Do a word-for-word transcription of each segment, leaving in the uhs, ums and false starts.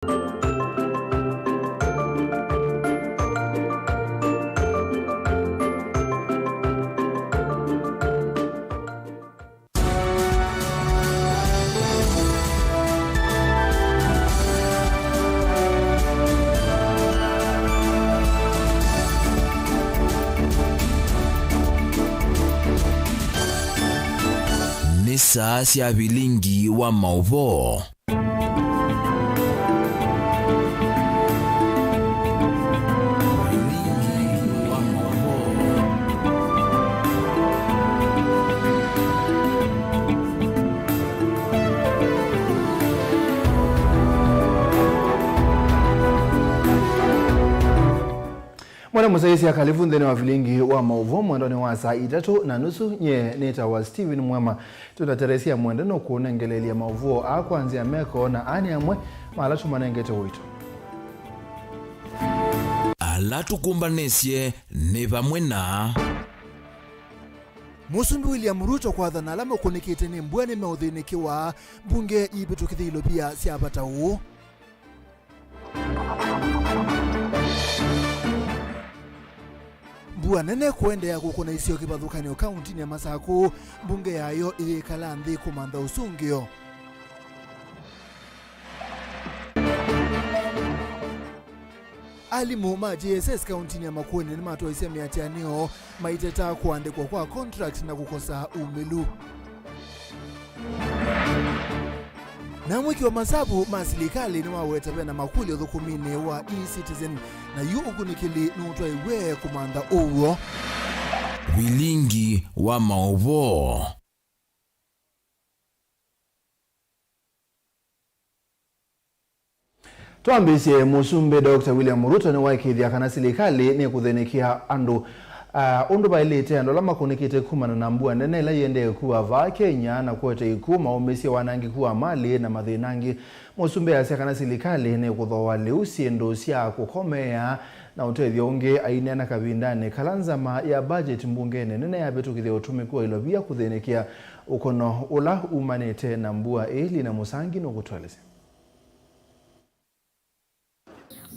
Nĩ saa sya vilingi wa maũvoo. Mwene mũsyaĩĩsya akalivu nthĩnĩ wa vilingi wa maũvoo mwendonĩ wa saa itatũ na nusu. Nyie nĩtawa Stephen Mwema. Tũtatetheesya mwende nũkũnengeleelya maũvoo aa kwa nzĩa meko na aa nĩ amwe ma ala tũmanengete ũito. Ala tũkũmbanĩsye nĩ vamwe na Mũsumbĩ William Ruto kwathana ala makũnĩkĩte nĩ mbua nĩmeũthĩnĩkĩwa, mbunge yĩvĩtũkĩthye ilovia sya vata ũũ. Mbua nene kũendeea kũkũna isio kĩvathũkany'o kauntinĩ ya Masakũ, mbunge yayo ĩyĩkala nthĩ kũmantha ũsũngĩo. Alimũ ma J S S kauntinĩ ya Makueni nĩmatwaisye mĩatĩanĩo maiteta kũandĩkwa kwa contract na kũkosa umĩlu. Na mwĩki wa masavu ma silikalĩ nĩwaweta vena makũlyo ũthũkũminĩ wa e-Citizen, na yu ũkunĩkĩli nũtwaĩwe kũmantha ũw'o. Vilingi wa maũvoo. Twambĩĩsye, Mũsumbĩ Doctor William Ruto nĩwaĩkĩĩthya kana silikalĩ nĩkũthĩnĩkĩa andũ, ah, ũndũ vaĩlĩte andũ ala makũnĩkĩte kumana na mbua nene ĩla ĩendee kua vaa Kenya na kũete ikuũ, maũmĩsye, wanangĩku wa malĩ na mathĩna angĩ. Mũsumbĩ asya kana silikalĩ nĩkũthooa lĩu syĩndũ sya kũkomeea na ũtethyo ũngĩ. Aineena kavindanĩ kala nzama ya budget mbungenĩ nene yavĩtũkĩthya ũtũmĩku wa ilovia kũthĩnĩkĩa ũkono ũla umanĩte na mbua ĩĩ. Lina Mũsangi nũkũtũelesya.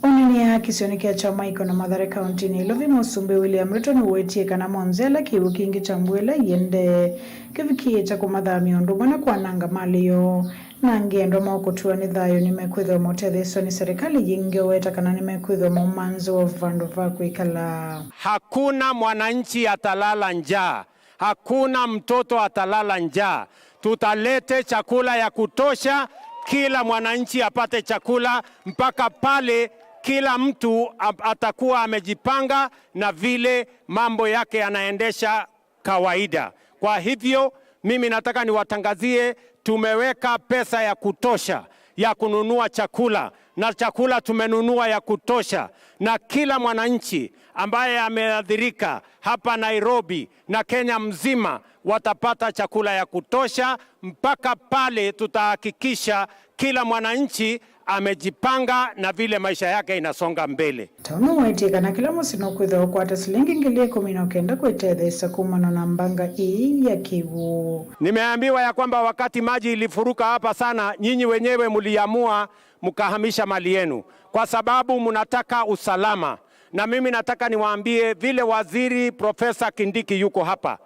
Ũneenea kĩsionĩ kya Kyamaiko na Mathare kauntinĩ ya Ilovi, Mũsumbĩ William Ruto nĩwetie kana monthe ala kĩw'ũ kingĩ kya mbua ĩla ĩendee kĩvikĩĩte kũmathamya ũndũ ũmwe na kwananga malĩ yoo. Na angĩ endwa ma kũtũa nĩ thayũ nĩmekwĩthĩwa maũtetheesya nĩ serikali yĩngĩ, ũweta kana nĩmekwĩthĩwa maumanzĩwa vandũ va kwĩkala. Hakuna mwananchi atalala njaa. Hakuna mtoto atalala njaa. Tutalete chakula ya kutosha, kila mwananchi apate chakula mpaka pale kila mtu ap-, atakuwa amejipanga na vile mambo yake yanaendesha kawaida. Kwa hivyo, mimi nataka niwatangazie, tumeweka pesa ya kutosha ya kununua chakula, na chakula tumenunua ya kutosha, na kila mwananchi ambaye ameathirika hapa Nairobi na Kenya mzima watapata chakula ya kutosha mpaka pale tutahakikisha kila mwananchi amejipanga na vile maisha yake inasonga mbele. Tauno wetie kana kĩla mũsyĩ nũkwĩthĩwa ũkwata silingi ngili ĩkũmi na kenda kwĩtetheesya kumana na mbanga ĩĩ ya kĩw'ũ. Nimeambiwa ya kwamba wakati maji ilifuruka hapa sana, nyinyi wenyewe mliamua mkahamisha mali yenu kwa sababu mnataka usalama. Na mimi nataka niwaambie vile waziri Profesa Kindiki yuko hapa,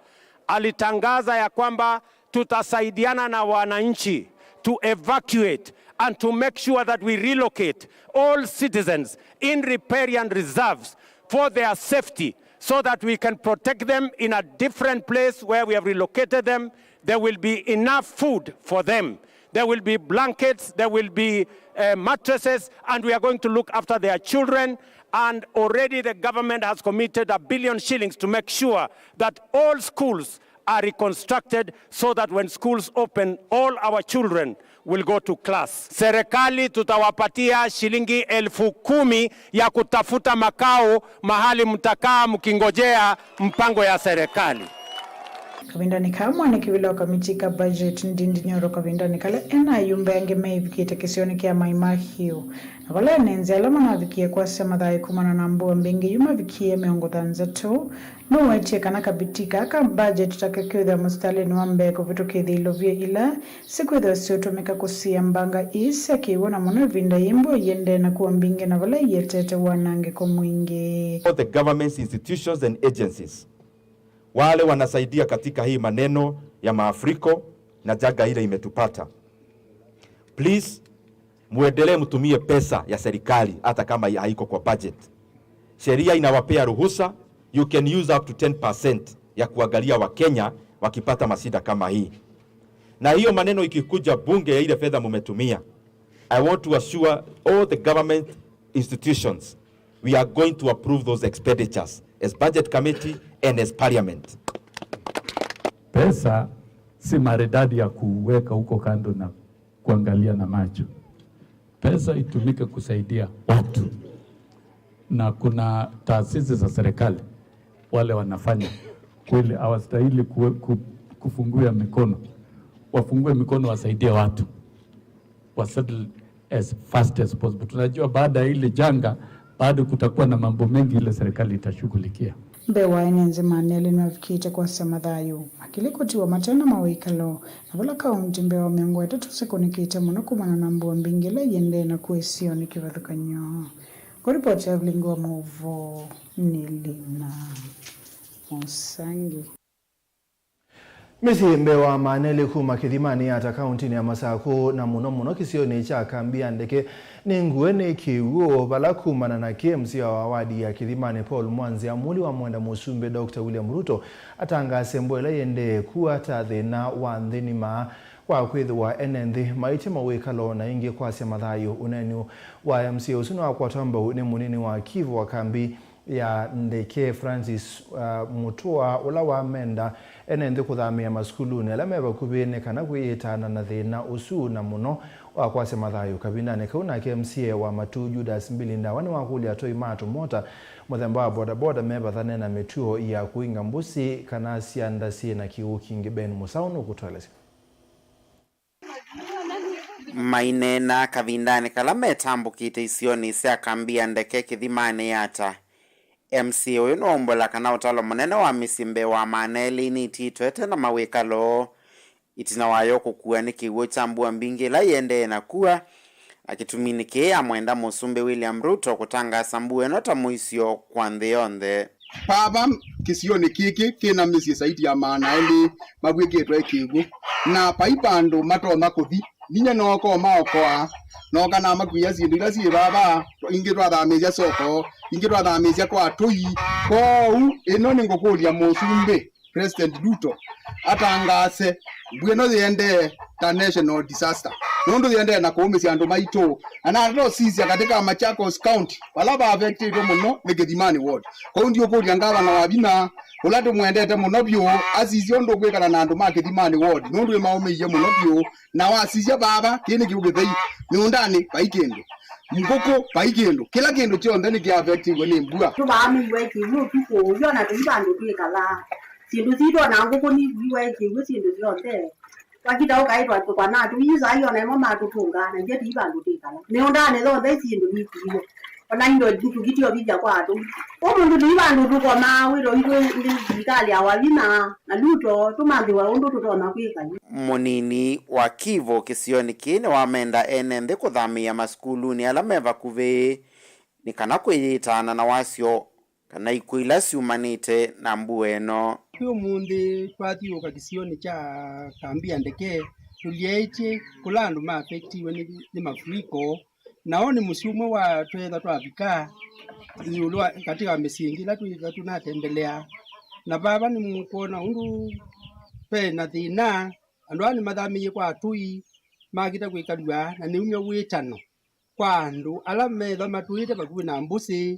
alitangaza ya kwamba tutasaidiana na wananchi to evacuate and to make sure that we relocate all citizens in riparian reserves for their safety, so that we can protect them in a different place where we have relocated them. There will be enough food for them. There will be blankets, there will be, uh, mattresses, and we are going to look after their children. And already the government has committed a billion shillings to make sure that all schools are reconstructed so that when schools open, all our children will go to class. Serikali tutawapatia shilingi elfu kumi ya kutafuta makao mahali mtakaa mkingojea mpango ya serikali. Kavindanĩ kaa, mwanĩkĩvĩla wa kamiti ka budget Ndindi Nyoro kavindanĩ kala ena ayumbe angĩ meĩvikĩte kĩsionĩ kya Mai Mahiu, na vala ene nzĩ ala manavikie kwasya mathayũ kumana na mbua mbingĩ yu mavikie mĩongo thanthatũ, nũwetie kana kamiti kaa ka budget takyo kĩũthĩa mũsitalĩnĩ wa mbee kũvĩtũkĩthya ilovia ila sikwĩthĩwa siũtũmĩka kũsiĩa mbanga ii sya kĩw'ũ, na mũno ĩvinda yĩĩ mbua iendee na kũa mbingĩ na vala ietete wanangĩko mwingĩ. All the government's institutions and agencies, wale wanasaidia katika hii maneno ya maafuriko na janga ile imetupata, please, muendelee mtumie pesa ya serikali hata kama haiko kwa budget. Sheria inawapea ruhusa, you can use up to ten percent ya kuangalia Wakenya wakipata mashida kama hii. Na hiyo maneno ikikuja bunge ya ile fedha mumetumia, I want to assure all the government institutions, we are going to approve those expenditures as budget committee and as parliament. Pesa si maridadi ya kuweka huko kando na kuangalia na macho. Pesa itumike kusaidia watu, na kuna taasisi za serikali wale wanafanya kweli hawastahili kuwe-, ku-, kufunguya mikono, wafungue mikono wasaidie watu wa settle as fast as possible. Tunajua baada ya ile janga bado kutakuwa na mambo mengi ile serikali itashughulikia. Mbee wa ene nzĩ ma Neli nĩmavikĩte kwasya mathayũ makĩlikũtiwa mate na mawĩkalo, na vala kaunti mbee wa mĩongo ĩtatũ sikũnĩkĩte mũno kumana na mbua mbingĩ ĩla iendee na kũĩsĩwa nĩ kĩvathũkany'o. Kũripoti ya vilingi wa maũvoo nĩ Lina Mũsangi. Mĩsyĩ mbee wa maana elĩ kuma kĩthimanĩ ya Yata kauntinĩ ya Masakũ, na mũno mũno kĩsionĩ kya kambi ya ndeke, nĩ ngue nĩ kĩw'ũ, vala kumana na K M C A wa wadi ya Kĩthimanĩ Paul Mwanzia, mũli wa mwenda mũsumbĩ Doctor William Ruto atangaase mbua ĩla ĩendee kua ta thĩna wa nthĩ nima, kwa kwĩthĩwa ene nthĩ maĩtye mawĩkalo na ĩngĩ kwasya mathayũ. Ũneeni wa M C A ũsu nĩwakwatwa mbau nĩ mũnini wa Kivu wa kambi ya ndeke Francis, uh, Mutua, ũla wamenda ene nthĩ kũthamĩĩa masukulunĩ ala me vakuvĩ nĩ kana kwĩyĩtaana na thĩna ũsu, na mũno wa kwasya mathayũ kavindanĩ kau. Nake M C A wa Matuu Judas Mbili Ndawa nĩwakũlya atũi ma tũmota mũthemba wa bodaboda mevathane na mĩtuo ya kũinga mbũsĩ kana syanda syĩ na kĩw'ũ kingĩ. Ben Mũsaũ nũkũtũelesya. Maineena kavindanĩ kala metambũkĩte isionĩ sya kambi ya ndeke kĩthimanĩ Yata, M C A ũyũ nĩwaumbũla kana ũtalo mũnene wa mĩsyĩ mbee wa maana elĩ nĩititwe ĩte na mawĩkalo, ĩtina wayo kũkua nĩ kĩw'ũ kya mbua mbingĩ ĩla ĩendee na kua, na kĩtuminĩ kĩĩ amwenda Mũsumbĩ William Ruto kũtangaasa mbua ĩno ta mũisyo kwa nthĩ yonthe. Vava kĩsionĩ kĩkĩ kĩna mĩsyĩ saiti ya maana elĩ mavw'ĩkĩtwe kĩw'ũ, na vai vandũ matonya kũthi. Ninyie nooka ũmaokoa, nooka namakuĩa syĩndũ ila syĩ vava, ingĩ twathamĩĩsya soko, ingĩ twathamĩĩsya kwa atũi. Kwoou ĩno nĩngũkũlya Mũsumbĩ President Ruto atangaase mbua ĩno yĩendee ta national disaster, nũndũ yĩendee na kũũmĩsya andũ maitũ. Na natata ũsisya katika Machakos County, vala va affectĩtwe mũno nĩ Kĩthimani ward. Kwoou ndiũkũlya ngavana wa vinya, ũla tũmwendete mũno vyũ, asisye ũndũ ũkwĩkala na andũ ma Kĩthimani ward, nũndũ nĩmaũmĩie mũno vyũ. Na wasisya vava, kĩĩ nĩ kĩw'ũ kĩthei, mĩũndanĩ vai kĩndũ, ngũkũ vai kĩndũ, kĩla kĩndũ kyonthe nĩ kĩ affectiwe nĩ mbua. Tũvaamĩiwe kĩw'ũ ũtukũ ũyu, ona tũi vandũ twĩkalaa. Syĩndũ sitũ ona ngũkũ nivuiwe kĩw'ũ, syĩndũ syonthe. Twakita ũkaĩ twatũkwa na tũi, saa ii ona ĩmwe matũtũngaa, na ithyĩ tũi vandũ twĩkala. Mĩũndanĩ yonthe syĩndũ nikuiwe. Ona indo tũkitio vithya kwa atũi. Ũmũnthĩ tũi vandũ tũkomaa, wĩto witũ nĩ silikalĩ ya Wavina na Ruto, tũmathĩwe ũndũ tũtonya kwĩka yu. Mũnini wa Kivu kĩsionĩ kĩĩ nĩwamenda ene nthĩ kũthamĩĩa masukulunĩ ala me vakuvĩ nĩ kana kwĩyĩtaana na wasyo kana ikw'ũ ila syumanĩte na mbua ĩno. Twĩ ũmũnthĩ twathiũũka kĩsionĩ kya kambi ya ndeke, tũlyaĩtye kũla andũ ma affectiwe nĩ, nĩ mafuriko, na ũũ nĩ mũsyĩ ũmwe wa tweetha twavika ĩũlũ wa, katika mĩsyĩ ĩngĩ ĩla twĩtha tũnatembelea. Na vava nĩmũkwona ũndũ ve na thĩna, andũ aa nĩmathamĩĩie kwa atũi, makĩte kwĩkalw'a na nĩumya wĩtano kwa andũ ala metha matũĩte vakuvĩ na mbũsĩ,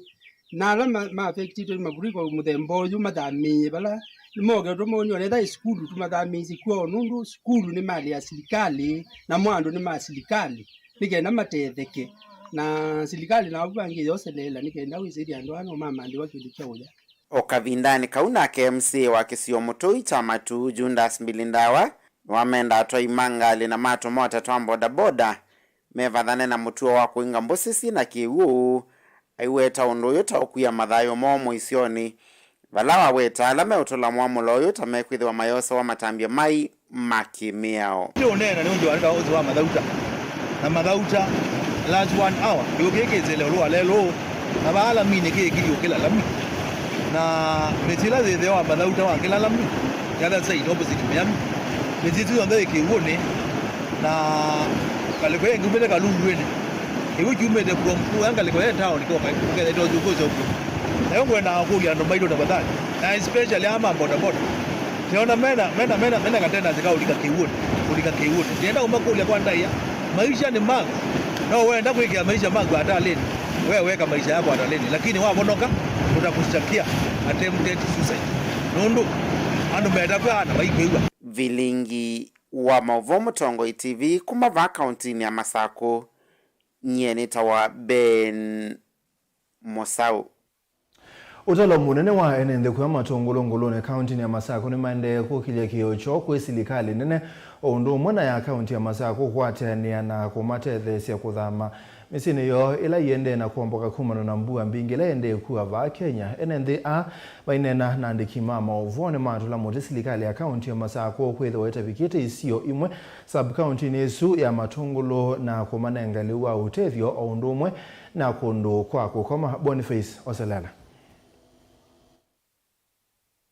na ala ma, ma affectĩtwe nĩ mafuriko mũthemba ũyũ mathamĩĩe vala moke tũmonie, ona ethĩwa ĩ sukulu tũmathamĩĩsye kwoo, nũndũ sukulu nĩ malĩ ya silikalĩ, namo andũ nĩ ma silikalĩ, nĩ kenda matetheke. Na silikalĩ na avu vangĩ yoseleela nĩ kenda wĩsĩthya andũ aa no mamantĩwa kĩndũ kya ũya. O kavindanĩ kau nake M C A wa kĩsio Mũtũi kya Matuu, Judas Mbilindawa, nĩwamenda atwai ma ngalĩ na ma tũmota twa bodaboda mevathane na mũtuo wa kũinga mbũsĩ syĩ na kĩw'ũ, aiweta ũndũ ũyũ ta ũkwia mathayũ moo mũisyonĩ, vala waweta ala meũtũla mwamũlo ũyũ ta mekwĩthĩwa mayosewa matambya mai ma kĩ-mĩao. Nĩ ũneena nĩ ũndũ wa ũndũ wa mathauta na mathauta last one hour kĩw'ũ kĩĩ kĩsele ũlũ wa lelũ, na vaa laminĩ kĩĩkili ũkĩla lami, na mĩtĩ ĩla yĩthĩawa mathauta wa kĩla lami, the other side opposite Miami, mĩtĩ ĩsu yonthe ĩ kĩw'ũnĩ, na ngalĩko ĩngĩ umĩte Kalunduĩnĩ, kĩw'ũ kiumĩte from kũya ngalĩko ya town kĩoka kĩkethete ũsũkũsya ũkũ. Nayo ngwendaa kũlya andũ maitũ tafadhali, na especially aa ma bodaboda. Nĩona mena, mena, mena, mena katendency ka ũlika kĩw'ũnĩ, ũlika kĩw'ũnĩ. Ndienda ũmakũlya kwa ndaĩa, maisha nĩ maku. No wenda kwĩkĩa maisha maku atalĩnĩ, we weka maisha yako atalĩnĩ, lakini wavonoka, tũtakũshtakia attempted suicide. Nũndũ andũ metakw'a na maikwĩw'a. Vilingi wa maũvoo Mũtongoi T V kuma vaa kauntinĩ ya Masakũ, nyie nĩtawa Ben Mũsaũ. Ũtalo mũnene wa ene nthĩ kũya Matũngũlũ Ngũlũnĩ kauntinĩ ya Masakũ nĩmaendee kũkĩlya kĩĩo kyoo kwĩ silikalĩ nene o ũndũ ũmwe na ya kaunti ya Masakũ kũkwatanĩa na kũmatetheesya kũthama mĩsyĩnĩ yoo ĩla ĩendee na kũomboka kumana na mbua mbingĩ ĩla ĩendee kua vaa Kenya. Ene nthĩ aa maineena na andĩki ma maũvoo nĩmatũla mũtĩ silikalĩ ya kaunti ya Masakũ kwĩthĩwa ĩtavikĩte isio imwe sub-kauntinĩ ĩsu ya Matũngũlũ na kũmanenga lĩu wa ũtethyo o ũndũ ũmwe na kũndũ kwa kũkoma. Boniface Oselela.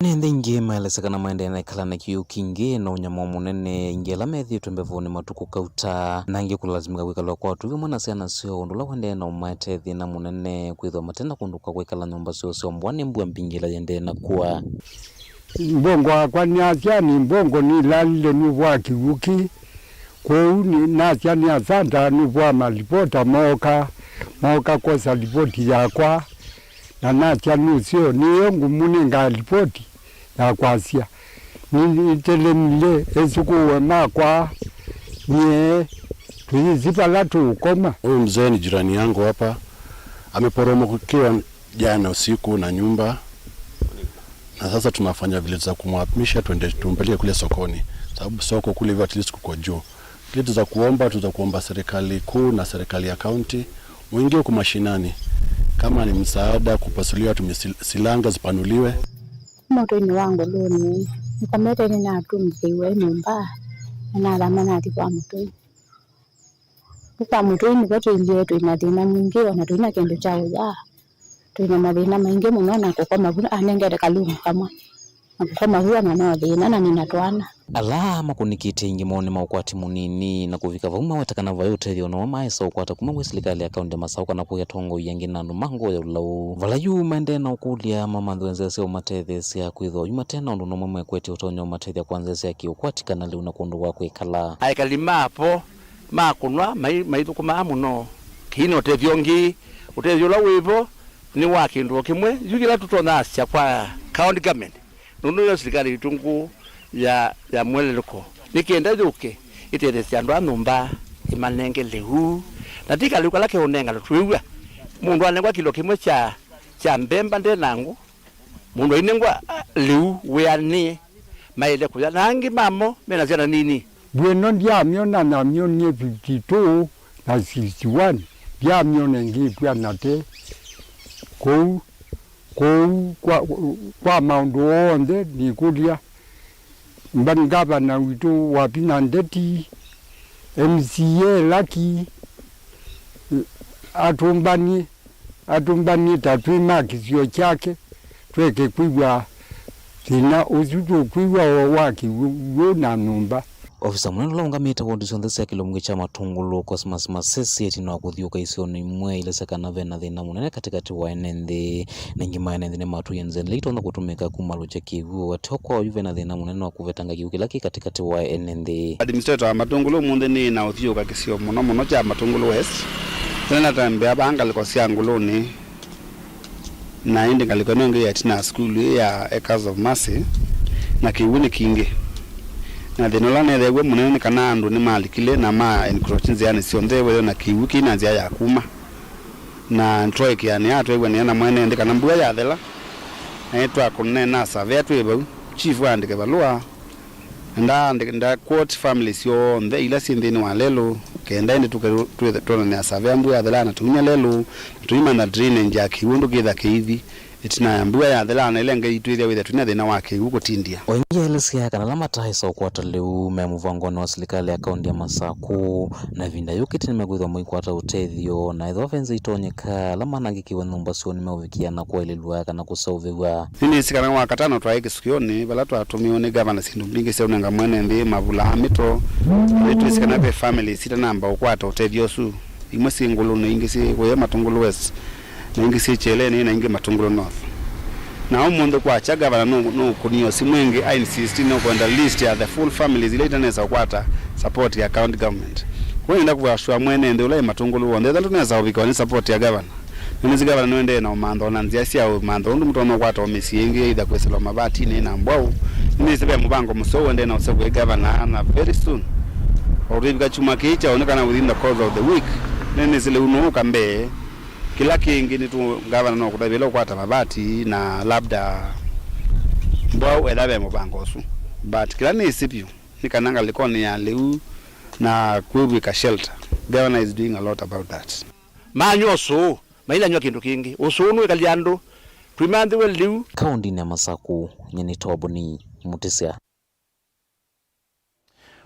Ene nthĩ aingĩ maelesya kana maendee na ĩkala na kĩw'ũ kingĩ na ũnyamo mũnene, aingĩ ala methĩĩtwe mbevonĩ matukũ kauta, na angĩ kũlasimĩka kwĩkalwa kwa tũi vamwe na syana syoo, ũndũ ũla ũendee na ũmaetee thĩna mũnene kwĩthĩwa mate na kũndũ kwa kwĩkala nyũmba syoo syombwa nĩ mbua mbingĩ ĩla yĩendee na kua. Mbongo wakwa nĩasya nĩ mbongo nĩlalile nũvwa kĩw'ũ kĩ, kwoou nĩ-, nasya nĩ asanta nũvwa malipota mooka, mooka kwosa lipoti yakwa, na nasya nũseo nĩyo ngũmũnenga lipoti ya kwasya nĩ-, nĩtelemile esũkũũe makwa nyie tũyĩsĩ vala tũũkoma. Huyu mzee ni jirani yangu hapa, ameporomokewa jana usiku na nyumba, na sasa tunafanya vile za kumhamisha, tuende tumpeleke kule sokoni, sababu soko kule hivyo at least kuko juu. Vile tuza kuomba, tuza kuomba serikali kuu na serikali ya kaunti, muingie huko mashinani, kama ni msaada, kupasuliwa tu misil-, silanga zipanuliwe. Mũtũinĩ wa Ngũlũnĩ, nĩkomete nĩnatumĩthĩiwe nyũmba, na nathama nathi kwa mũtũi. Kwa mũtũi nĩvo tũilyĩ twĩ na thĩna mwingĩ, o na tũi na kĩndũ kya ũya. Twĩ na mathĩna maingĩ mũno, na kũkoma vu anengete kalumu kamwe, na kũkoma vu o na no thĩna, na nĩ na twana. Ala makũnĩkĩte aingĩ moo nĩ ma ũkwati mũnini, na kũvika vau maweta kana vai ũtethyo o na ũmwe maesa ũkwata kuma kwĩ silikalĩ ya kaunti ya Masaũ kana kwĩ atongoi angĩ na andũ ma ngoo ya ũlau. Vala yu maendee na ũkũlya mamanthĩwe nzĩa sya ũmatetheesya kwĩthĩwa yu mate na ũndũ o na ũmwe mekwetye ũtonya ũmatethya kwa nzĩa sya kĩũkwati kana lĩu na kũndũ kwa kwĩkala. Aikali ma vo ma kũnwa mai-, maithũkũmaa mũno. Kĩi na ũtethyo ũngĩ, ũtethyo ũla wĩ vo nĩ wa kĩndũ o kĩmwe. Yu kĩla tũtonya asya kwa county government, nũndũ nĩyo silikalĩ yitũ ngũũ ya, ya mwelelũko, nĩ kenda yũke ĩtetheesye andũ a nyũmba, ĩmanenge lĩu, na ti kalĩu kala keũnenganwa twĩw'a mũndũ anengwa kilo kĩmwe kya, kya mbemba ndenangũ, mũndũ ainengwa, ah, lĩu wĩanĩe maĩle kũya, na angĩ mamo mena syana nini. Mbua ĩno ndyamyona, namyonie fifty two na sixty one, ndyamyona ĩngĩ ĩkw'a nate. Kwoou, kwoou kwa, kwa maũndũ onthe nĩkũlya mba-, ngavana witũ wa vinya ndeti, M C A Lucky, atũmbanie, atũmbanie ta twĩ ma kĩsio kyake, tweke kwĩw'a thĩna ũsu tũkwĩw'a o wa kĩw'ũ na nyũmba. Ofisa mũnene ũla ũngamĩte wodi syonthe sya kĩlungu kya Matũngũlũ, Cosmas Masese, ĩtina wa kũthiũũka isionĩ imwe, aelesya kana ve na thĩna mũnene katĩkatĩ wa ene nthĩ. Na aingĩ ma ene nthĩ nĩmatwĩe nzĩa ila itonya kũtũmĩka kumalũkya kĩw'ũ. Ateo kwa oyu ve na thĩna mũnene wa kũvetanga kĩw'ũ kĩla kĩ katĩkatĩ wa ene nthĩ. Administrator wa Matũngũlũ ũmũnthĩ nĩ na ũthiũũka kĩsio mũno mũno kya Matũngũlũ West. Tene natembea vaa ngalĩko sya Ngũlũnĩ, na ĩndĩ ngalĩko ĩno ĩngĩ ya ĩtina ya sukulu ĩ ya Acres of Mercy, na kĩw'ũ nĩ kingĩ. Na thĩna ũla neethĩaw'a mũnene nĩ kana andũ nĩmalikile na ma encroach nzĩanĩ syonthe, wethĩwa na kĩw'ũ kĩ na nzĩa ya kuma. Na twaĩkĩanĩa, tweew'anĩa na mwene nthĩ kana mbua yathela, Na nĩtwakũneena surveyor twĩ vau, chief aandĩke valũa, na ndaandĩke, nda quote family syonthe ila syĩ nthĩnĩ wa lelũ, kenda ĩndĩ tũke-, twĩ-, twonane na surveyor mbua yathela na tũinya lelũ, na tũimantha drainage ya kĩw'ũ ũndũ kĩtha kĩithi. Ĩtina ya mbua yathela na ĩla ĩngĩ itwĩthya wĩthĩa twĩna thĩna wa kĩw'ũ kũtindĩa. O ĩngĩ aelesya kana ala mataĩsa ũkwata lĩu me mũvangonĩ wa silikalĩ ya kaũntĩ ya Masakũ, na ĩvinda yũkĩte nĩmekwĩthwa maikwata ũtethyo, na ethĩwa ve nzĩa itonyeka, ala manangĩkiwe nyũmba syoo nĩmeũvikĩa na kwaĩlĩlw'a kana kũseũvĩw'a. Nĩnĩsĩ kana Wakatano twaĩ kĩsũkĩonĩ vala twatũmĩwe nĩ ngavana syĩndũ mbingĩ sya ũnenga mwene nthĩ mavulaa mĩto, na nĩtwĩsĩ kana ve families itanamba ũkwata ũtethyo ũsu. Imwe syĩ Ngũlũ, na ingĩ syĩ kũya Matũngũlũ West, na ingĩ syĩ Kyeleni, na ingĩ Matũngũlũ North. Na ũmũnthĩ kwakya, gavana nũ-, nũkũnie simũ ĩngĩ, a insist nũkwenda list ya the full families ila itanesa kũkwata support ya county government. Kwoou nĩenda kũasure mwene nthĩ ũla wĩ Matũngũlũ w'onthe, ethĩwa ndũnesa ũvikĩwa nĩ support ya gavana. Nĩnĩsĩ gavana nũendee na ũmantha o na nzĩa sya ũmantha ũndũ mũtonya ũkwata o mĩsyĩ ĩngĩ, either kwĩsĩlwa mavatinĩ na mbwaũ. Nĩnĩsĩ ve mũvango mũseo ũendee na ũseo kwĩ gavana, na very soon, o twĩvika kyumwa kĩĩ kyaonekana within the course of the week, nĩnĩsĩ lĩu nũũka mbee. Kĩla kĩngĩ nĩtũ, gavana no kũtavĩla ũkwata mavati na labda mbwaũ ethĩwa ve mũvango ũsu. But kĩla nĩsĩ vyũ nĩ kana ngalĩkonĩ ya lĩu na kwĩvw'ĩka shelter, governor is doing a lot about that. Manywa ũsũũ, mainanywa kĩndũ kĩngĩ. Ũsũũ nũĩkalya andũ, tũimanthĩwe lĩu. Kaũntĩnĩ ya Masakũ, nyie nĩ Toboni Mũtĩsya.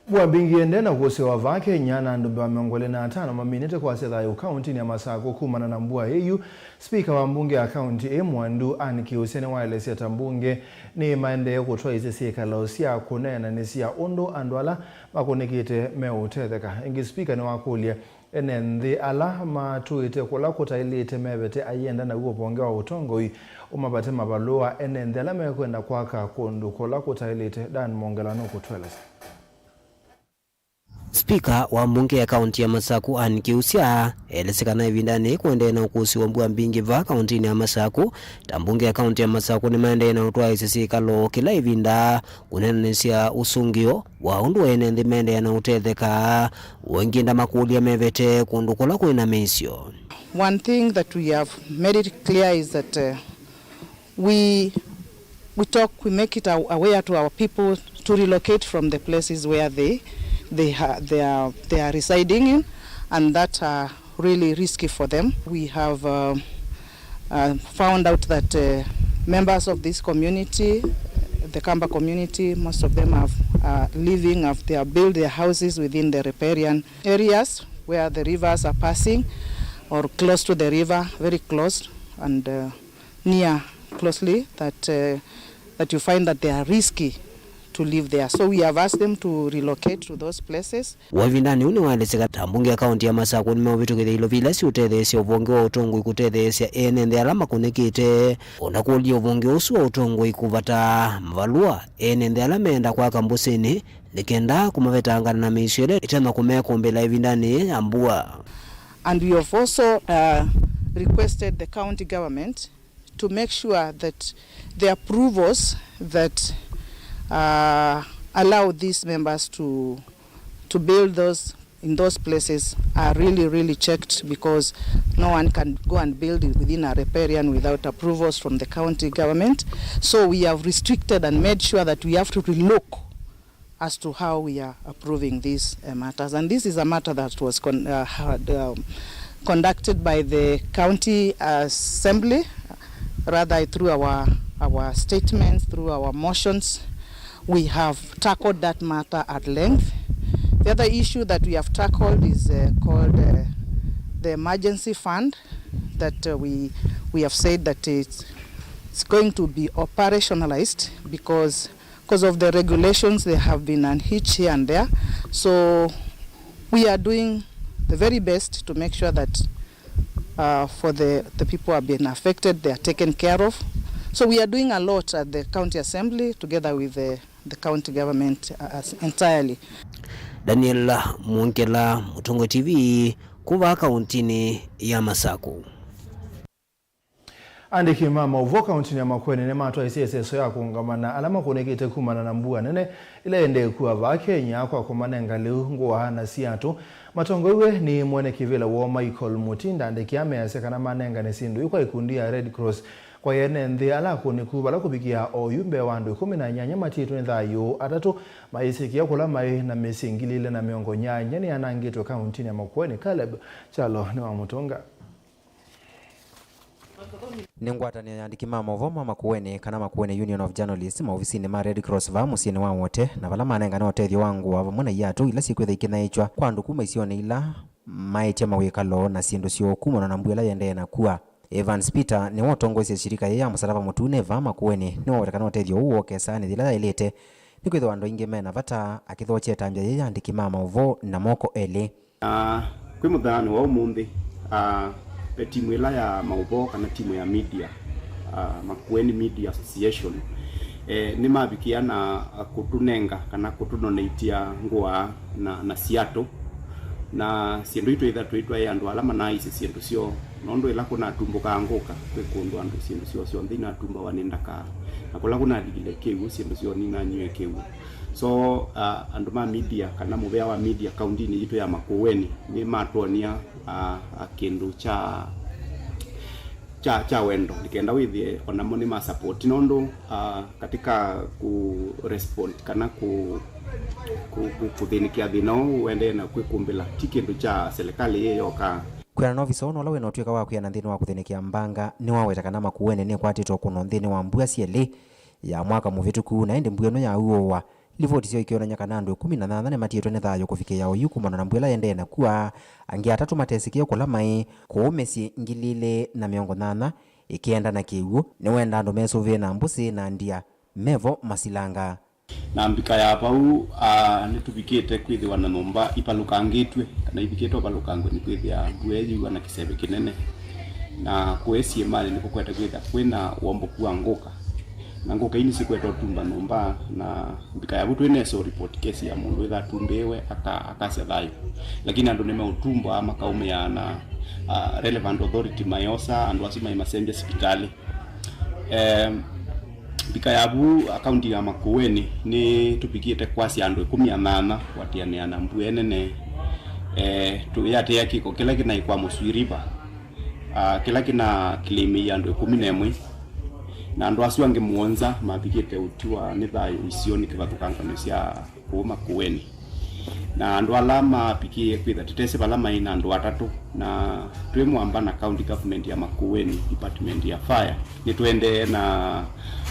Mbua mbingĩ ĩendee na kũsĩwa vaa Kenya, na andũ mĩongo ĩlĩ na atano maminĩte kwasya thayũ kaũntĩnĩ ya Masakũ kumana na mbua ĩyu. Spika wa mbunge ya kaũntĩ ĩĩ Mwandu Ann Kiusya nĩwaelesya ta mbunge nĩmaendee kũtwaĩĩsya syĩkalo sya kũneenanĩsya ũndũ andũ ala makũnĩkĩte meũtetheka. Ĩngĩ, spika nĩwakũlya ene nthĩ ala matũĩte kũla kũtaĩlĩte mevete ayenda naw'o ũvonge wa ũtongoi ũmavate mavalũa. Ene nthĩ ala mekwenda kwaka kũndũ kũla kũtaĩlĩte, Dan Mongela nũkũtũelesya. Spika wa mbunge ya kaũntĩ ya Masakũ Ann Kiusya elesye kana ĩvindanĩ kũendee na ũkũsĩ wa mbua mbingĩ vaa kaũntĩnĩ ya Masakũ. Ta mbunge ya kaũntĩ ya Masakũ nĩmaendee na ũtwaĩĩsya syĩkalo kĩla ĩvinda kũneenanĩsya ũsũngĩo wa ũndũ ene nthĩ mendee na ũtetheka. Ũngĩ ndamakũlya mevete kũndũ kũla kwĩ na mĩisyo. One thing that we have made it clear is that, uh, we, we talk, we make it a-, aware to our people to relocate from the places where they, they ha-, they are, they are residing in, and that are really risky for them. We have, uh, uh, found out that, uh, members of this community, the Kamba community, most of them have, uh, living, have, they have built their houses within the riparian areas where the rivers are passing or close to the river, very close, and, uh, near closely that, uh, that you find that they are risky to live there. So we have asked them to relocate to those places. Wavindanĩ ũũ nĩwaelesya ta mbunge ya kaũntĩ ya Masakũ nĩmeũvĩtũkĩthya ilovi ila siũtetheesya ũvonge wa ũtongoi kũtetheesya ene nthĩ ala makũnĩkĩte, o na kũlya ũvonge ũsu wa ũtongoi kũvata mavalũa ene nthĩ ala meenda kwaka mbũsĩnĩ nĩ kenda kũmavetangana na mĩisyo ĩla ĩtonya kũmekũmbĩla ĩvindanĩ ya mbua. And we have also, uh, requested the county government to make sure that the approvals that, uh, allow these members to, to build those, in those places are really, really checked, because no one can go and build it within a riparian without approvals from the county government. So we have restricted and made sure that we have to relook as to how we are approving these, uh, matters. And this is a matter that was con-, uh, had, um, conducted by the county assembly, rather through our, our statements, through our motions. We have tackled that matter at length. The other issue that we have tackled is, uh, called, uh, the emergency fund that, uh, we, we have said that it's, it's going to be operationalized because because of the regulations, there have been an hitch here and there. So we are doing the very best to make sure that, uh, for the, the people who have been affected, they are taken care of. So we are doing a lot at the county assembly together with the, the county government, uh, as entirely. Daniel Mwongela, Mũtongoi T V, kuma kaũntĩnĩ ya Masakũ. Andĩki ma maũvoo kaũntĩnĩ ya Makueni nĩmatwaisye ĩseso ya kũũngama na ala makũnĩkĩte kumana na mbua nene ĩla ĩendee kua vaa Kenya kwa kũmanenga lĩu, ngũa na siatũ. Matongoew'e nĩ mwene kĩvĩla woo Michael Mutinda, andĩki aa measya kana manengane syĩndũ ii kwa ikundi ya Red Cross Kwa ene nthĩ ala akũnĩku vala kũvikĩa oyu mbee wa andũ ĩkũmi na nyanya matiĩtwe nĩ thayũ, atatũ mayĩsĩkĩa kũla maĩ na mĩsyĩ ngili ilĩ na mĩongo nyanya nĩyanangĩtwe kauntinĩ ya Makueni. Caleb Kyalo nĩwamũtũnga. Nĩ ngwatanĩo ya andĩki ma maũvoo ma Makueni, kana Makueni Union of Journalists, maovisinĩ ma Red Cross vaa mũsyĩnĩ wa Wote, na vala manengane ũtethyo wa ngũa vamwe na iatũ ila syĩkwĩtha ikĩnyaĩĩkya kwa andũ kuma isionĩ ila maĩtye mawĩkalo na syĩndũ syoo kumana na mbua ĩla yĩendee na kua. Evans Peter nĩwe ũtongoesye shirika yĩĩ ya Mũsalaba Mũtune vaa Makueni nĩwaweta kana ũtethyo ũũ wokesa nĩ yĩla yaĩlĩte, nĩkwĩthĩwa andũ aingĩ me na vata, akĩthokya ĩtambya yĩĩ ya andĩki ma maũvoo na moko elĩ. Na kwĩ mũthenya wa ũmũnthĩ, ah, timu ĩla ya maũvoo kana timu ya media, ah, Makueni Media Association, eh, nĩmavikĩa na kũtũnenga kana kũtũnoneitya ngũa na, na siatũ, na syĩndũ itũ ithatũ itwaĩ andũ ala manaaisye syĩndũ syoo, nũndũ ĩla kũnatumbũkaa ngũka, kwĩ kũndũ andũ syĩndũ syoo syonthe inatumbawa nĩ ndakaa, na kũla kũnalikile kĩw'ũ, syĩndũ syoo ninanyue kĩw'ũ. So, uh, andũ ma media kana mũvea wa media kauntinĩ yitũ ya Makueni nĩmatwonia, uh, uh, kĩndũ kya, kya, kya wendo, nĩkenda wĩthĩe onamo nĩ ma support, nũndũ, uh, katika ku respond kana ku, ku, ku, kũthĩnĩkĩa thĩna ũũ ũendee na kwĩkũmbĩla ti kĩndũ kya serikali yĩ yoka. Kwĩana na ovisa ũũ ũla wĩ na ũtw'ĩka wa kwĩana nthĩnĩ wa kũthĩnĩkĩa mbanga, nĩwaweta kana Makueni nĩkwatĩtwe kũno nthĩnĩ wa mbua syelĩ ya mwaka mũvĩtũku, na ĩndĩ mbua ĩno ya ũũa, livoti syoo ikyonany'a kana andũ ĩkũmi na nyanya nĩmatiĩtwe nĩ thayũ kũvikĩĩa oyu kumana na mbua ĩla yendee na kua, angĩ atatũ matesĩkĩe kũla maĩ, kũu mĩsyĩ ngili ilĩ na mĩongo nyanya ĩkĩenda na kĩw'ũ, nĩwenda andũ mesũvĩe na mbũsĩ na ndia mevo masilanga. Na mbika ya vau, ah, nĩtũvikĩte kwĩthĩwa na nyũmba ipalũkangĩtw'e, kana ivikĩte ũpalũkangwe nĩ kwĩthĩa mbua ĩyĩwa na kĩseve kĩnene. Na kũĩ syĩmanĩ nĩkũkwete kwĩthĩa kwĩna womboku wa ngũka. Na ngũka ii nĩsikwete ũtumba nyũmba, na mbika ya vu twĩ nesa report case ya mũndũ wĩtha atumbĩĩwe aka-, akasya thayũ. Lakini andũ nĩmeũtumbwa makaũmĩa na, ah, relevant authority mayosa andũ asu mai masembya sipitalĩ. Eh, mbika ya vu, akaunti ya Makueni, nĩtũvikĩte kwasya andũ ĩkũmi na nyanya kũatĩanĩa na mbua nene. Eh, tũyatĩĩa kĩko kĩla kĩnaĩ kwa Mũsui River, ah, kĩla kĩna claimĩie andũ ĩkũmi na ĩmwe, na andũ asu angĩ mũonza mavikĩte ũtiwa nĩ thayũ isionĩ kĩvathũkanganyo sya kũu Makueni. Na andũ ala mavikĩie kwĩtha tũtesĩ vala maĩ na andũ atatũ, na twĩ mwamba na county government ya Makueni, department ya fire, nĩtũendee na,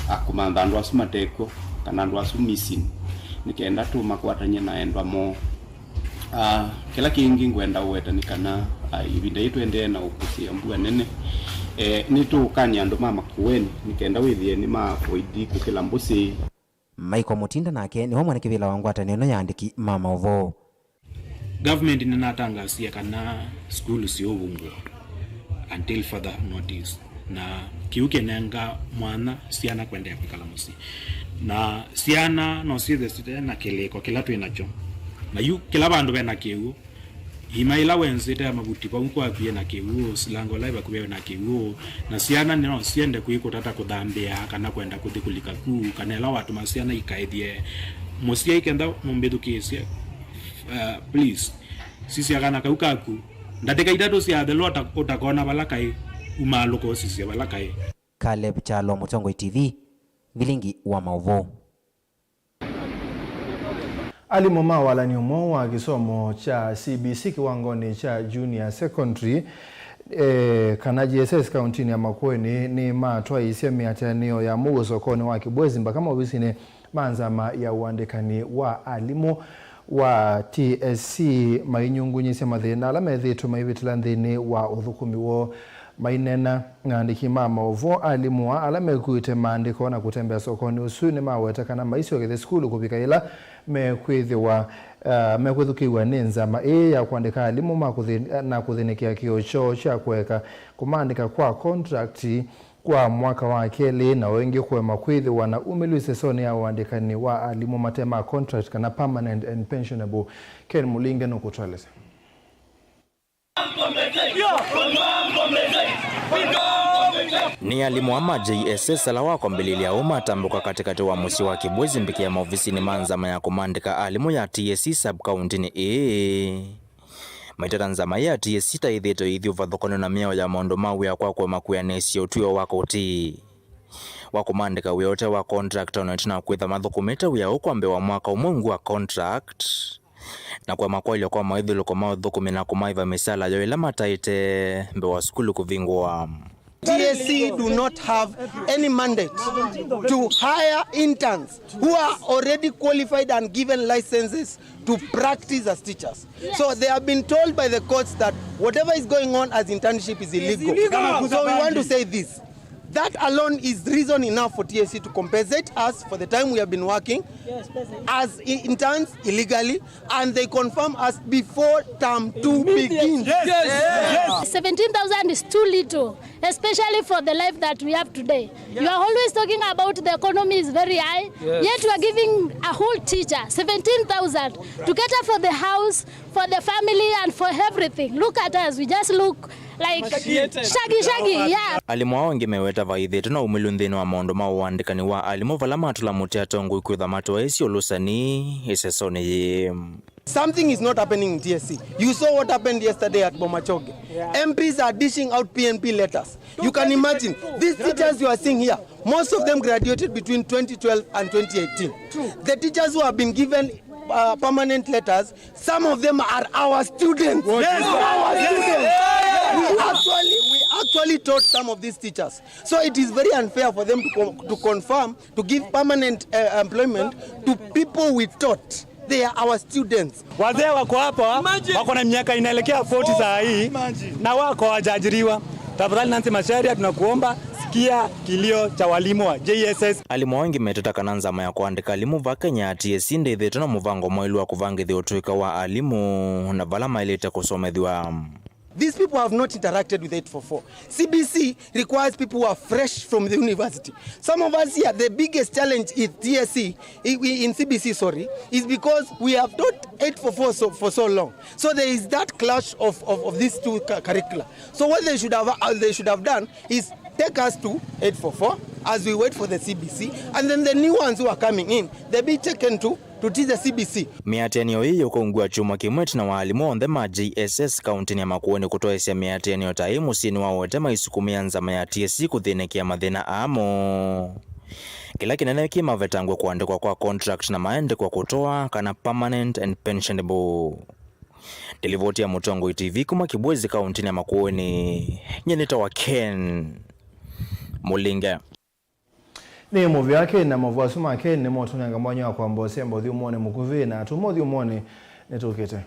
a, kũmantha andũ asu matekw'o, kana andũ asu missing, nĩ kenda tũmakwatany'e na endwa moo. A, kĩla kĩngĩ ngwenda ũweta nĩ kana, a, ĩvinda yĩĩ tũendee na ũkũsĩĩa mbua nene, e, nĩtũũkany'a andũ ma Makueni nĩ kenda wĩthĩe nĩma avoid kũkĩla mbũsĩ. Michael Mutinda nake nĩwe mwene kĩvĩla wa ngwatanĩo ĩno ya andĩki ma maũvoo. Government nĩnatangaasie kana sukulu siũvungũa until further notice, na kĩu kĩnenga mwanya syana kũendeea kwĩkala mũsyĩ, na syana no syĩthwe site na kĩlĩko kĩla twĩ nakyo, na yu kĩla vandũ ve na kĩw'ũ. Iima ĩla wenzĩte mavuti vau kwaku yĩ na kĩw'ũ, silanga ũla wĩ vakuvĩ na kĩw'ũ, na syana no syende kũi kũtata kũthambĩa kana kwenda kũthi kũlika ku, kana ĩla watũma syana ikaĩthye mũsyai kenda mũmbĩthukĩĩsye, uh, please, sisya kana kau kaku ndatĩka itatũ syathela ũta-, ũtakona vala kaĩ, umaalũka ũsisye vala kaĩ. Caleb Kyalo, Mũtongoi T V, vilingi wa maũvoo. Alimũ ma walany'o mwaũ wa kĩsomo kya C B C kĩwangonĩ kya junior secondary, eh, kana J S S kauntinĩ ya Makueni nĩmatwaĩĩsye mĩatĩanĩo ya mũuo sokonĩ wa Kibwezi mpaka maovisinĩ ma nzama ya ũandĩkani wa alimũ wa T S C, mainyungunyĩsya mathĩna ala methĩĩtwe maivĩtĩla nthĩnĩ wa ũthũkũmi woo. Maineena na andĩki ma maũvoo, alimũ aa ala mekuĩte maandĩko na kũtembea sokonĩ ũsu nĩmaweta kana maisyokethya sukulu kũvika ĩla mekwĩthĩwa, ah, mekwĩthukĩĩw'a nĩ nzama ĩĩ ya kũandĩka alimũ ma kũthĩ-, na kũthĩnĩkĩa kĩo kyoo kya kũeka kũmaandĩka kwa contract kwa mwaka wa kelĩ, na o ĩngĩ kũema kwĩthĩwa na umĩlu ĩsesonĩ ya ũandĩkani wa alimũ mate ma contract kana permanent and pensionable. Ken Mũlinge nũkũtũelesya. Nĩ alimũ aa ma J S S ala wa kwambĩlĩlya ũũ matambũka katĩkatĩ wa mũsyĩ wa Kibwezi mbikĩa maovisinĩ ma nzama ya kũmaandĩka alimũ ya T S C sub-kauntinĩ ĩĩ. Maitata nzama ya T S C ta ĩthĩĩtwe ĩithyĩ ũvathũkany'o na mĩao ya maũndũ ma wĩa kwa kũema kwĩanĩsya ũtw'ĩo wa koti wa kũmaandĩka wĩa ũte wa contract, o na ĩtina wa kwĩtha mathũkũmĩte wĩa ũũ kwa mbee wa mwaka ũmwe ungu wa contract, na kũema kwaĩlya kwa maĩthũlũko ma ũthũkũmi na kũmaĩva mĩsaala yoo ĩla mataĩte mbee wa sukulu kũvingũa. T S C do not have any mandate to hire interns who are already qualified and given licenses to practice as teachers. So they have been told by the courts that whatever is going on as internship is illegal. It's illegal. So we want to say this. That alone is reason enough for T S C to compensate us for the time we have been working as i- interns illegally, and they confirm us before term two begins. Yes. Yes. Seventeen thousand is too little, especially for the life that we have today. You are always talking about the economy is very high, yet you are giving a whole teacher seventeen thousand to cater for the house, for the family, and for everything. Look at us, we just look like shaggy, shaggy, yeah. Alimũ ao angĩ meweta vaithĩtwe na ũmĩlu nthĩnĩ wa maũndũ ma ũandĩkani wa alimũ vala matũla mũtĩ atongoi kwĩtha matwaĩsye ũlũsani ĩsesonĩ yĩĩ. Something is not happening in T S C. You saw what happened yesterday at Bomachoge. M Ps are dishing out P N P letters. You can imagine, these teachers you are seeing here, most of them graduated between twenty twelve and twenty eighteen. The teachers who have been given uh, permanent letters, some of them are our students. Yes. Our students. We actually, we actually taught some of these teachers. So it is very unfair for them to, co- to confirm, to give permanent uh, employment to people we taught. They are our students. Wazee wako hapa, wako na miaka inaelekea forty saa hii, na wako hawajaajiriwa. Tafadhali Nancy Macharia, tunakuomba, sikia kilio cha walimu wa J S S. Alimũ ao angĩ meteta kana nzama ya kũandĩka alimũ va Kenya ya T S C ndĩthĩtwe na mũvango mwaĩlu wa kũvangĩthya ũtũĩka wa alimũ na vala maĩlĩte kũsomethw'a. These people have not interacted with eight four four. C B C requires people who are fresh from the university. Some of us here, the biggest challenge in T S C, i- i- in C B C, sorry, is because we have taught eight four four so, for so long. So there is that clash of, of, of these two cu- curricula. So what they should have uh, they should have done is take us to eight four four as we wait for the C B C, and then the new ones who are coming in, they be taken to to teach the C B C. Mĩatĩanĩo ĩĩ yũkũngw'a kyumwa kĩmwe ĩtina wa alimũ onthe ma J S S kaũntĩnĩ ya Makueni kũtwaĩsya mĩatĩanĩo ta ĩĩ mũsyĩnĩ wa Owete maisukumĩa nzama ya T S C kũthĩnĩkĩa mathĩna aa moo. Kĩla kĩnene kĩ mavetangwe kũandĩkwa kwa contract na maendekwa kũtoa kana permanent and pensionable. Nĩ livoti ya Mũtongoi T V kuma Kibwezi kaũntĩnĩ ya Makueni, nyie nĩtawa Ken Mũlinge. Nĩ mũvea Ken, na maũvoo asu ma Ken nĩmotũnenga mwanya wa kwamba ũsemba ũthyũmũonĩ mũkuvĩ, na tuma ũthyũmũonĩ nĩtũkĩte.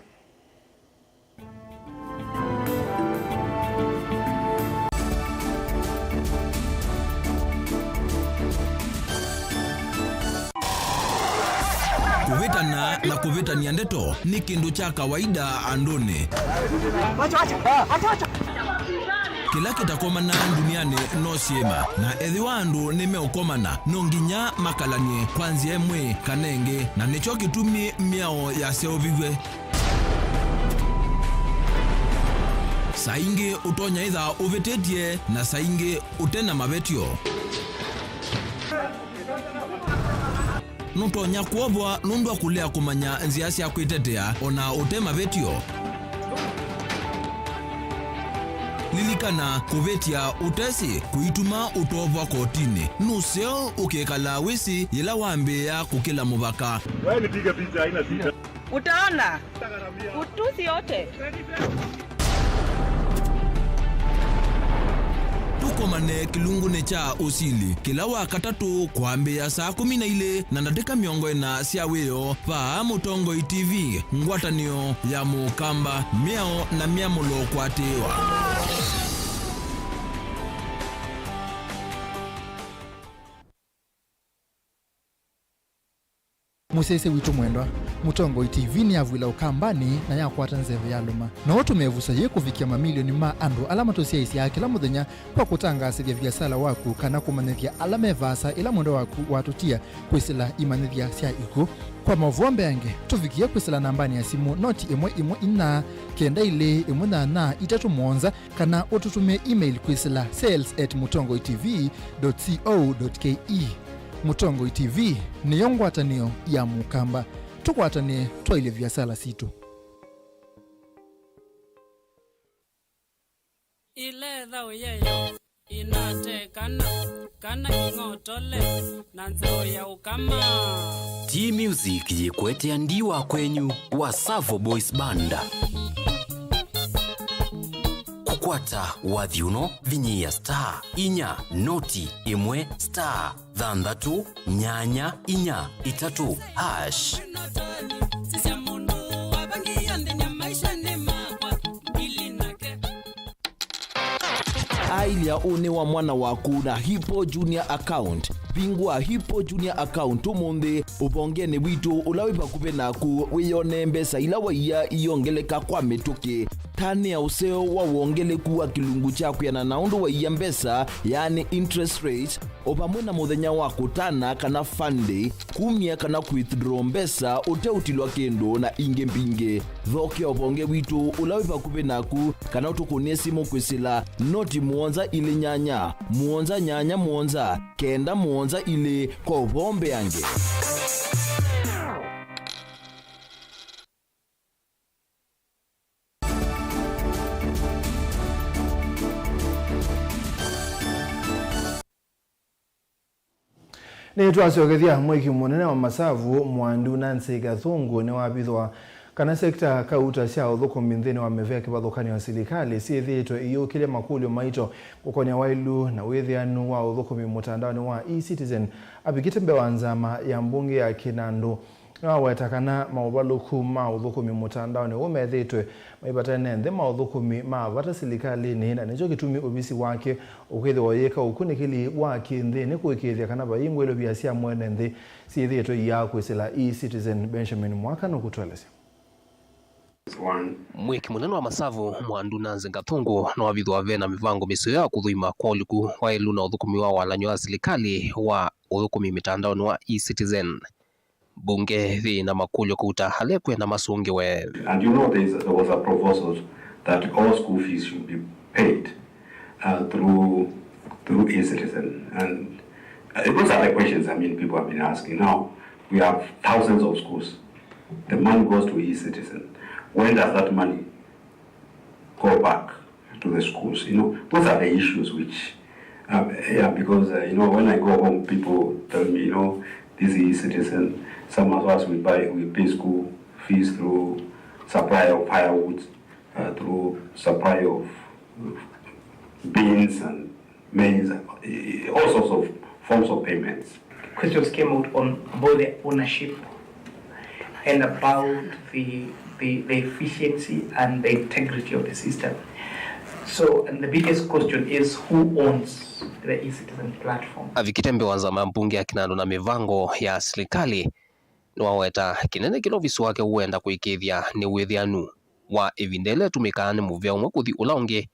Kũvĩtana na kũvĩtany'a ndeto nĩ kĩndũ kya kawaida andũnĩ. Kĩla kĩtakomanaa ndunianĩ no syĩma, na ethĩwa andũ nĩmeũkomana, no nginya makalany'e kwa nzĩa ĩmwe kana ĩngĩ, na nĩkyo kĩtumi mĩao yaseũviw'e. Saa ingĩ ũtonya ĩtha ũvĩtĩtye, na saa ingĩ ũte na mavetyo. Nũtonya kwovwa nũndũ wa kũlea kũmanya nzĩa sya kwĩtetea o na ũte mavĩtyo. Lilikana, kũvĩtya ũtesĩ kũituma ũtovwa kotinĩ. Nũseo ũkĩkalaa wĩsĩ yĩla wambĩĩa kũkĩla mũvaka. Wewe nipige picha, haina shida. Utaona. Utusi yote. Tũkomane kĩlungunĩ kya ũsili kĩla wa katatũ kwambĩĩa saa kũmi na ilĩ na ndatĩka mĩongo ĩna sya wĩoo, vaa Mũtongoi T V, ngwatanĩo ya Mũkamba, mĩao na myamũlo kũatĩĩwa. Mũsyaĩĩsya witũ mwendwa, Mũtongoi T V nĩyavw'ĩla Ũkambanĩ na yakwata nzeve yalũma. No ũtũme ĩvuso yĩĩ kũvikĩa mamilioni ma andũ ala matũsyaĩĩsyaa kĩla mũthenya kwa kũtangaasĩthya viasala waku kana kũmanyĩthya ala me vaasa ĩla mwendwa waku watũtia kwĩsĩla imanyĩthya sya ikw'ũ. Kwa maũvoo mbeange, tũvikĩe kwĩsĩla nambanĩ ya simũ noti ĩmwe ĩmwe inya kenda ilĩ ĩmwe nyanya itatũ mũonza, kana ũtũtũmĩe email kwĩsĩla sales at mũtongoi T V dot co dot K E. Mũtongoi T V nĩyo ngwatanĩo ya Mũkamba. Tũkwatanĩe twaĩlye viasala sitũ. Thaũ yeyo inate kana, kana ing'otole na nzaũ ya ũkama. T Music yĩkwetea ndi wa kwenyu wa Savo Boys Band. Kũkwata wathi ũno, vinyĩĩa star inya noti ĩmwe star thanthatũ nyanya inya itatũ hash. Aĩlya ũnĩ wa mwana waku na Hippo Junior Account. Vingũa Hippo Junior Account ũmũnthĩ ũvongenĩ witũ ũla wĩ vakuvĩ naku, wĩyonee mbesa ila waiya iyongeleka kwa mĩtũkĩ. Tanĩa ũseo wa wongeleku wa kĩlungu kya kwĩanana na ũndũ waiya mbesa, yaani interest rate, o vamwe na mũthenya wa kũtana kana fund day, kumya kana kwithdraw mbesa ũteũtilwa kĩndũ, na ingĩ mbingĩ. Thokea ũvonge witũ ũla wĩ vakuvĩ naku, kana ũtũkũnĩe simũ kwĩsĩla noti mũonza ilĩ nyanya, mũonza nyanya mũonza, kenda mũonza ilĩ kwa ũvoo mbeange. Nĩtwasyokethya. Mwĩki mũnene wa Masavu, Mwandu Nancy Gathungu, nĩwavithwa kana sekta kauta sya ũthũkũmi nthĩnĩ wa mĩvĩa kĩvathũkany'o ya silikalĩ syĩthĩĩtwe iyũkĩlya makũlyo maito kũkonĩa waĩlu na wĩthĩanu wa ũthũkũmi mũtandaonĩ wa eCitizen. Avikĩte mbee wa nzama ya mbunge ya Kinandu, nĩwaweta kana maũvalũku ma ũthũkũmi mũtandaonĩ ũũ methĩĩtwe maivatane nthĩ ma ũthũkũmi ma vata silikalĩnĩ, na nĩkyo kĩtumi ovisi wake ũkwĩthĩwa ũyĩka ũkunĩkĩli wa kĩ-nthĩnĩ kũĩkĩĩthya kana vai ngũĩlovia sya mwene nthĩ syĩthĩĩtwe iyaa kwĩsĩla eCitizen. Benjamin Mwaka nũkũtũelesya. Mwĩki mũnene wa Masavu, Mwandu Nancy Gathungu, nĩwavithwa ve na mĩvango mĩseo ya kũthũima kwa ũliku waĩlu na ũthũkũmi wa walany'o wa silikalĩ wa ũthũkũmi mĩtandaonĩ wa eCitizen. Mbunge yĩ na makũlyo kauta ala ĩkwenda masũngĩwe. And you know there is, there was a proposal that all school fees should be paid, uh, through, through eCitizen. And, uh, those are the questions, I mean, people have been asking. Now, we have thousands of schools. The money goes to eCitizen. When does that money go back to the schools? You know, those are the issues which, uh, yeah, because, uh, you know, when I go home, people tell me, you know, this is eCitizen. Some of us, we buy, we pay school fees through supply of firewood, uh, through supply of beans and maize, uh, all sorts of forms of payments. Questions came out on both the ownership and about the, the, the efficiency and the integrity of the system. So, and the biggest question is, who owns the eCitizen platform? Avikĩte mbee wa nzama ya mbunge ya Kinandu na mĩvango ya silikalĩ, nĩwaweta kĩnene kĩla ovisi wake ũenda kũĩkĩĩthya nĩ wĩthĩanu wa ĩvinda ĩla ĩtũmĩkaa nĩ mũvĩa ũmwe kũthi ũla ũngĩ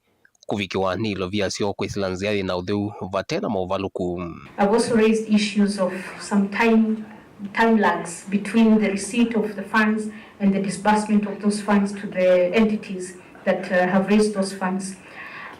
kũvikĩwa nĩ ilovia syoo kwĩsĩla nzĩa yĩ na ũtheu vate na maũvalũku. I've also raised issues of some time, time lags between the receipt of the funds and the disbursement of those funds to the entities that, uh, have raised those funds.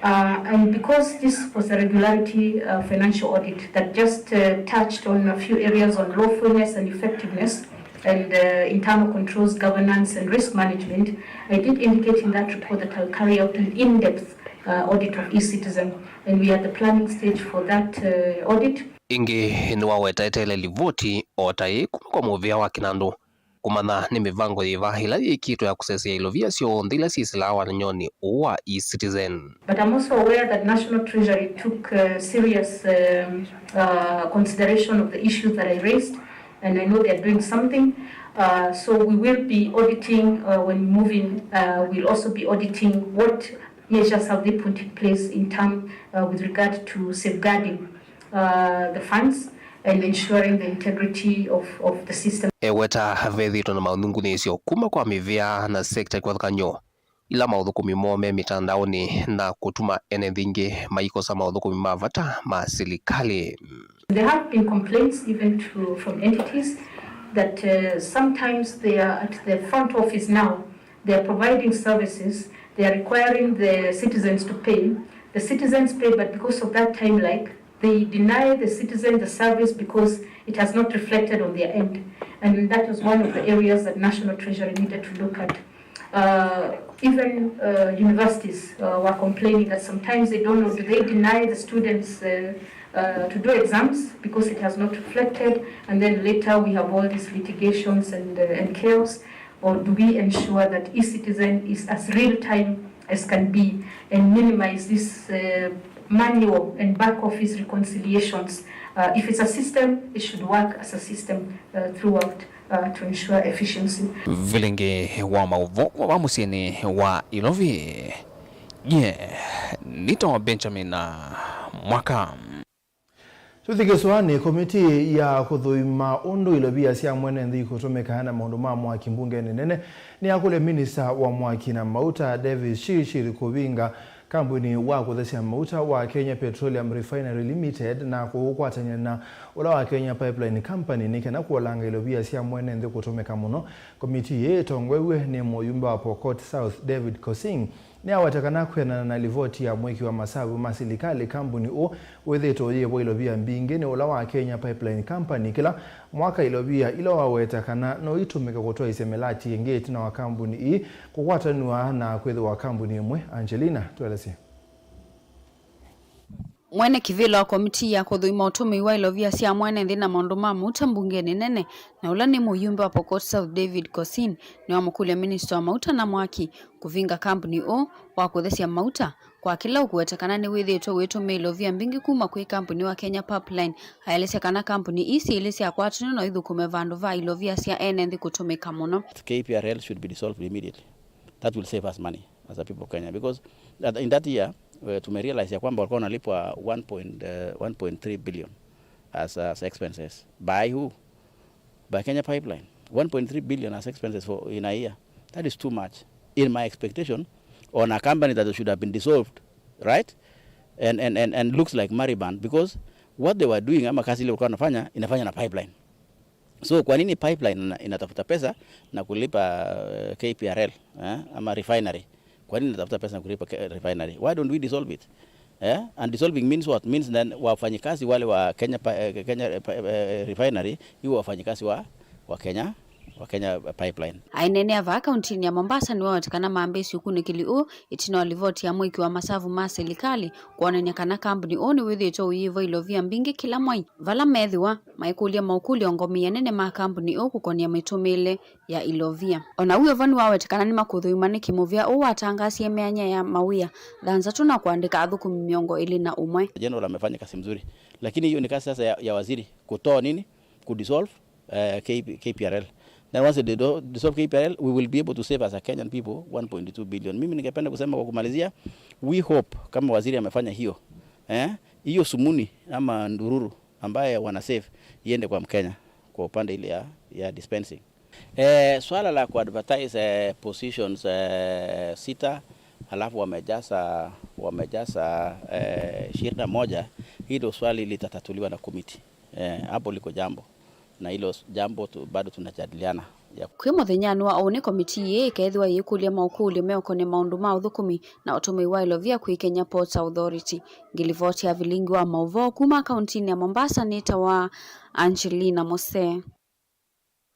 Uh, and because this was a regularity, uh, financial audit that just, uh, touched on a few areas on lawfulness and effectiveness, and, uh, internal controls, governance, and risk management, I did indicate in that report that I'll carry out an in-depth, uh, audit of eCitizen, and we are at the planning stage for that, uh, audit. Ĩngĩ nĩwaweta eteele livoti o ta ĩĩ kuma kwa mũvĩa wa Kinandu kũmanya nĩ mĩvango yĩva ĩla yĩkĩtwe ya kũsesea ilovia syonthe ila syĩsĩlaa walany'onĩ ũũ wa eCitizen. But I'm also aware that National Treasury took, uh, serious, um, uh, consideration of the issues that I raised, and I know they are doing something. Uh, so we will be auditing, uh, when moving, uh, we'll also be auditing what measures have they put in place in term, uh, with regard to safeguarding, uh, the funds and ensuring the integrity of, of the system. Eweta vethĩtwe na maũthungunĩĩsyo kuma kwa mĩvĩa na sekta kĩvathũkany'o ila maũthũkũmi moo me mĩtandaonĩ na kũtuma ene nthĩ ingĩ maikosa maũthũkũmi ma vata ma silikalĩ. There have been complaints even to, from entities that, uh, sometimes they are at the front office now, they are providing services, they are requiring the citizens to pay. The citizens pay, but because of that time lag, they deny the citizen the service because it has not reflected on their end. And that was one of the areas that National Treasury needed to look at. Uh, even uh, universities uh, were complaining that sometimes they don't know, do they deny the students uh, uh, to do exams because it has not reflected, and then later we have all these litigations and, uh, and chaos, or do we ensure that e-citizen is as real time as can be and minimize this uh, manual and back office reconciliations? Uh, if it's a system, it should work as a system uh, throughout uh, to ensure efficiency. Vilingi wa maũvoo wa mũsyĩnĩ wa Ilovi. Ye nĩtawa Benjamin Mwaka. Tũthikĩswa nĩ komitii ya kũthũima ũndũ ilovia sya mwene nthĩ ikũtũmĩka na maũndũ ma mwaki mbungenĩ nene nĩyakũlya minista wa mwaki na mauta Davis Chirchir kũvinga kambuni wa kũthesya mauta wa Kenya Petroleum Refinery Limited na kũũkwatany'a na ũla wa Kenya Pipeline Company nĩ kana kũolanga ilovia sya mwene nthĩ kũtũmĩka mũno. Komitii ĩĩ ĩtongoew'e nĩ mũyumbe wa Pokot South David Kosing nĩyaweta kana kwĩanana na livoti ya mwĩki wa masavu ma silikalĩ, kambuni ũũ wĩthĩĩtwe ũyĩĩvwa ilovia mbingĩ nĩ ũla wa Kenya Pipeline Company kĩla mwaka ilovia ila waweta kana no itũmĩke kũtwaĩsya mĩlati ĩngĩ ĩtina wa kambuni ii kũkwatanw'a na kwĩthĩwa kambuni ĩmwe. Angelina, tũelesye. Mwene kĩvĩla wa komitii ya kũthũima ũtũmĩi wa ilovia sya mwene nthĩ na maũndũ ma mauta mbungenĩ nene, na ũla nĩ mũyumbe wa Pokot South David Kosin, nĩwamũkũlya minista wa mauta na mwaki kũvinga kambuni ũũ wa kũthesya mauta kwa kĩla ũkũweta kana nĩwĩthĩĩtwe ũitũmĩa ilovia mbingĩ kuma kwĩ kambuni wa Kenya Pipeline. Aelesya kana kambuni ii syĩlĩ syakwatanw'a no ithũkũme vandũ va ilovia sya ene nthĩ kũtũmĩka mũno. K P R L should be dissolved immediately. That will save us money as a people of Kenya, because that, in that year uh, tumerealize ya kwamba walikuwa wanalipwa one point, uh, one point three billion as, as expenses. By who? By Kenya Pipeline. One point three billion as expenses for in a year. That is too much. In my expectation, on a company that should have been dissolved, right? And, and, and, and looks like Mariban, because what they were doing, ama kazi ile walikuwa wanafanya, inafanya na pipeline. So kwa nini pipeline ina- inatafuta pesa na kulipa uh, K P R L eh, ama refinery? Kwa nini inatafuta pesa na kulipa K- refinery? Why don't we dissolve it? Eh? And dissolving means what? Means then wafanyikazi wale wa Kenya, pa- eh, Kenya eh, pa- eh, refinery iwe wafanyikazi wa, wa Kenya wa Kenya Pipeline. Aineenea vaa kauntinĩ ya Mombasa nĩwaweta kana mambĩĩsye ũkunĩkĩli ũũ ĩtina wa livoti ya mwĩki wa masavu ma silikalĩ kwonany'a kana kambuni ũũ nĩwĩthĩĩtwe ũyĩĩvwa ilovia mbingĩ kĩla mwai vala methĩwa maikũlya maũkũlyo ngomei anene ma kambuni ũũ kũkonĩa mĩtũmĩĩle ya ilovia. O na wĩ o vo nĩwaweta kana nĩmakũthũima nĩkĩ mũvĩa ũũ watangaasie myanya ya mawĩa thanthatũ na kũandĩka athũkũmi mĩongo ĩlĩ na ũmwe. General amefanya kazi mzuri, lakini hiyo ni kazi sasa ya, ya waziri kutoa nini, kudissolve uh, K- K P R L. Then once they do- dissolve K P R L, we will be able to save as a Kenyan people one point two billion. Mimi ningependa kusema kwa kumalizia, we hope kama waziri amefanya hiyo eh, hiyo sumuni ama ndururu ambaye wana save iende kwa Mkenya kwa upande ile ya, ya dispensing. Eh, swala la kuadvertise eh, positions eh, sita alafu wamejaza wamejaza eh, ishirini na moja, hilo swali litatatuliwa na committee. Eh, hapo liko jambo na hilo s- jambo tu, bado tunajadiliana ya Kwĩ mũthenyanĩ wa ũnĩ, komitii ĩĩ ĩkeethĩwa yĩkũlya maũkũlyo meũkonĩa maũndũ ma ũthũkũmi na ũtũmĩi wa ilovia kwĩ Kenya Ports Authority. Ngĩlivoti ya vilingi wa maũvoo kuma kauntinĩ ya Mombasa nĩtawa Angelina Mose.